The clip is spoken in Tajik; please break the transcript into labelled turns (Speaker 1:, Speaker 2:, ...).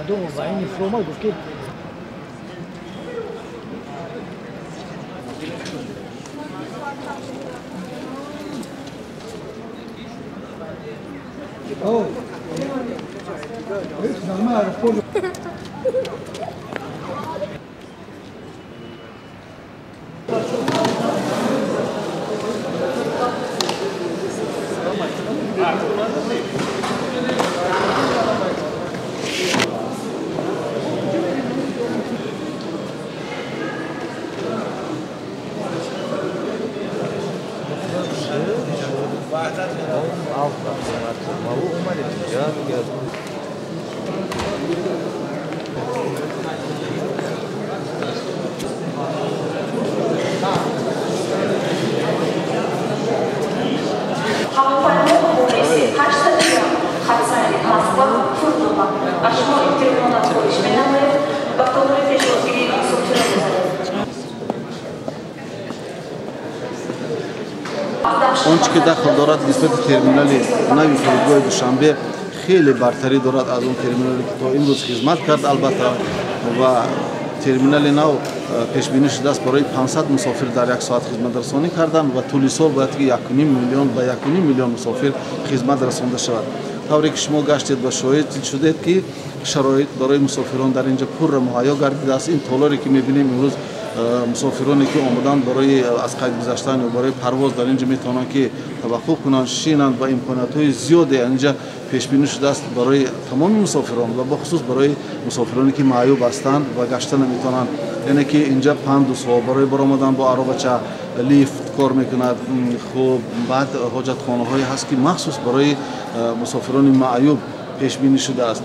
Speaker 1: Ва ин фуромад, гуфт, ки Oh,
Speaker 2: Он чӣ ки дахл дорад нисбати терминали нави фурудгоҳи Душанбе, хеле бартарӣ дорад аз он терминале, ки то имрӯз хизмат кард, албатта. Ва терминали нав пешбинӣ шудааст барои 500 мусофир дар як соат хизматрасонӣ кардан ва тӯли сол бояд ки 1,5 миллион ба 1,5 миллион мусофир хизмат расонда шавад. Тавре ки шумо гаштед ва шоҳид шудед, ки шароит барои мусофирон дар инҷа пурра муҳайё гардидааст. Ин толоре ки мебинем, имрӯз мусофироне, ки омаданд барои аз қайд гузаштан ё барои парвоз, дар инҷа метавонанд, ки таваққуф кунанд, шинанд ва имкониятҳои зиёде инҷа пешбинӣ шудааст барои тамоми мусофирон ва бахусус барои мусофироне, ки маъюб ҳастанд ва гашта наметавонанд. Яъне ки инҷа пандусҳо барои баромадан бо аробача, лифт кор мекунад. Хуб, баъд ҳоҷатхонаҳое ҳаст, ки махсус барои мусофирони маъюб пешбинӣ шудааст.